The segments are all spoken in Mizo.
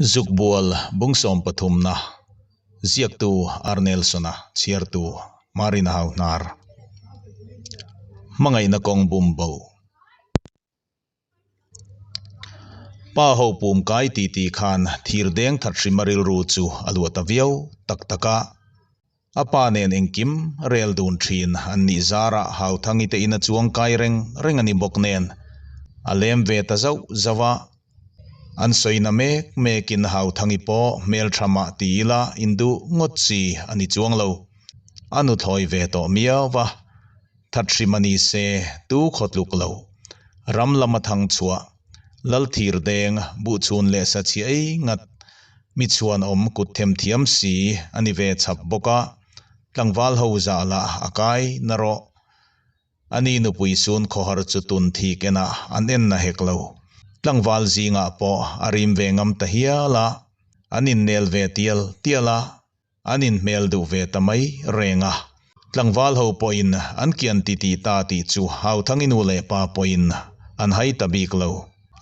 Zukbual bung 13na ziaktu Arnelsona chhiartu Marina Hauhnar Hmangaihna kawng bum bo. Pa ho pum kai ti ti khan thir deng that hrim a rilru chu a luah ta viau tak tak a. A pa nen engkim rel dun thin an nih zarah Hauthangi te in a chuang kai reng reng a ni bawk nen a lem ve ta zauh zauh a. An sawina mek mekin Hauthangi pawh hmeltha mah ti ila induh ngawt chi a ni chuang lo. A nuthlawi ve tawh miau va. That hrim a ni se tu khaw tluk lo. Ram lama thang chhuah, lal thir deng, buhchhun leh sa chhi ei ngat, mi chhuan awm kut them thiam si a ni ve chhap bawk a, tlangval ho zah lah a kai na rawh. A ni nupui sun khawhar chu tun thik enah an en na hek lo. Tlangval zingah pawh a rim ve ngam ta hial a, an innel ve tial tial a, An inhmel duh ve ta mai reng a. Tlangval ho pawhin an kian ti tih ta tih chu Hauthangi nu leh pa pawhin an hai ta bik lo.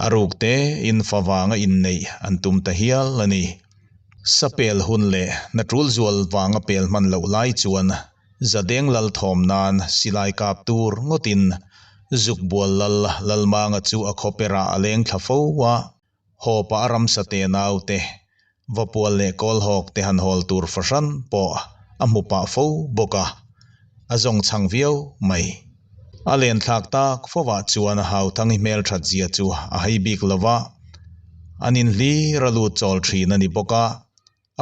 A ruk te in fa vanga inneih an tum ta hial a ni. Sa pel hun leh na tul zual vanga pel hman loh lai chuan Zadeng lal thawm nan silai kap tur ngawtin Zukbual lal Lalmanga chu a khawperah a leng thla fo a. Haw pah a ramsa te naute, vapual leh kawlhawk te han hawl tur fahran pawh a hmu pah fo bawk a, a zawng chhang viau mai. A len thlak tak fovah chuan Hauthangi hmelthat zia chu a hei bik lo va, an inhlir a lut chawl thin a ni bawk a,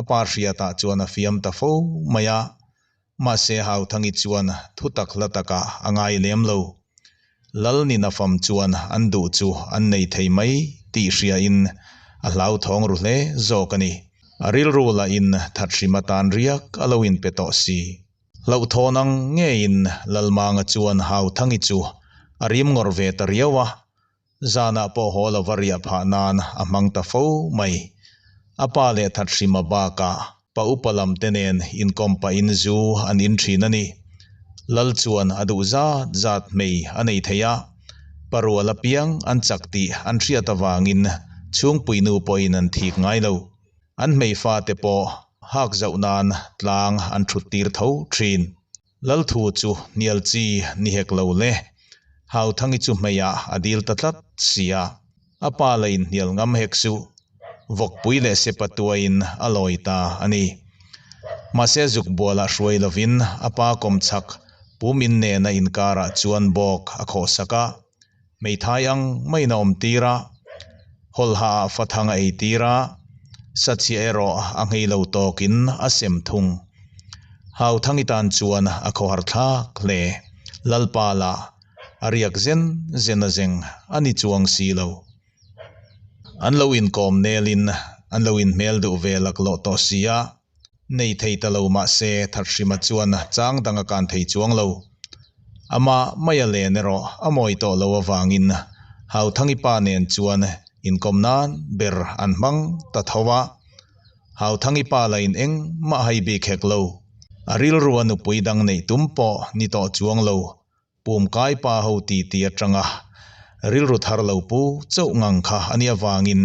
a pa hriatah chuan a fiam ta fo mai a, Mahse Hauthangi chuan thu tak hla takah a ngai lem lo. Lal nina fam chuan an duh chu an nei thei mai tih hriain a hlauthawng ru hle zawk a ni. A rilru lahin thathrim atan riak a lo inpe tawh si. Hlauhthawn ang ngeiin Lalmanga chuan Hauthangi chu a rim ngawrh ve ta riau a, zanah pawh haw lova riah phah nan a hmang ta fo mai. A pa leh Thathrima bakah pa upa lam te nen inkawm pahin zu an in thin a ni. Lal chuan a duh zat zat hmei a nei thei a, pa rual apiang an chak tih an hriat avangin chhungpuinu pawhin an thik ngai lo. An hmei fate pawh hak zauh nan tlang an thut tir tho thin. Lalthu chu hnial chi ni hek lo le. Hauthangi chu hmeiah a dil ta tlat sia. A pa la inhnial ngam hek suh. Vawkpui leh sepa tuaiin a lawi ta a ni. Mahse zukbualah hruai lovin a pa kawmchhak Pumin nena inkarah chuan bawk a khawhsak a. Hmeithai ang maiin a awm tir a, hawlha ah fathang a ei tir a, sachhia erawh a nghei lo tawkin a sem thung. Hauthangi tan chuan a khawhar thlak hle. Lalpa lah a riak zen zen a zeng a ni chuang si lo. An lo inkawm nelin an lo inhmel duh ve laklawh tawh si a, Nei thei ta lo mah se Thathrima chuan chang dang a kan thei chuang lo. Amah maia len erawh a mawi tawh lo avangin Hauthangi pa nen chuan inkawm nan ber an hmang ta tho a. Hauthangi pa la in engmah hai bik hek lo. A rilrua nupui dang neih tum pawh ni tawh chuang lo. Pumkai pa ho ti ti atanga rilru thar lo pu chauh ngang kha a nih avangin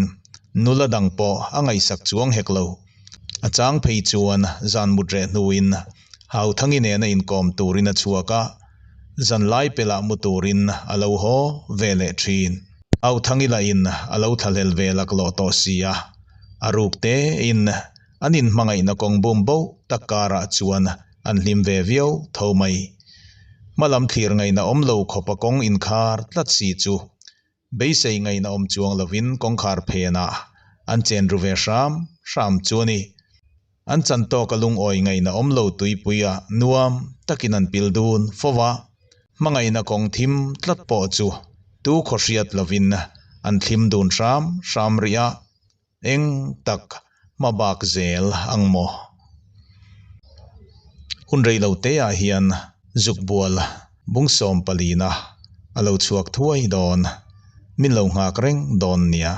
nula dang pawh a ngaihsak chuang hek lo. A chang phei chuan zan mut reh hnuin Hauthangi nena inkawm turin a chhuak a, zan lai pelah mu turin a lo haw ve leh thin. Hauthangi lahin a lo thlahlel ve laklawh tawh si a, a ruk tein an inhmangaihna kawng bum bo tak karah chuan an hlim ve viau tho mai. Hmalam thlir ngaihna awm lo khawpa kawng inkhar tlat si chu beisei ngaihna awm chuang lovin kawngkhar phenah an chen ru ve hram hram chu a ni. An chan tawka lungawi ngaihna awm lo tuipuia nuam takin an pil dun fo va, hmangaihna kawng thim tlat pawh chu tu khaw hriat lovin an thlim dun hram hram rih a. Eng tak hmabak zel ang maw? Hun rei lo te ah hian zukbual bung 14 na a lo chhuak thuai dawn. Min lo nghak reng dawn nia.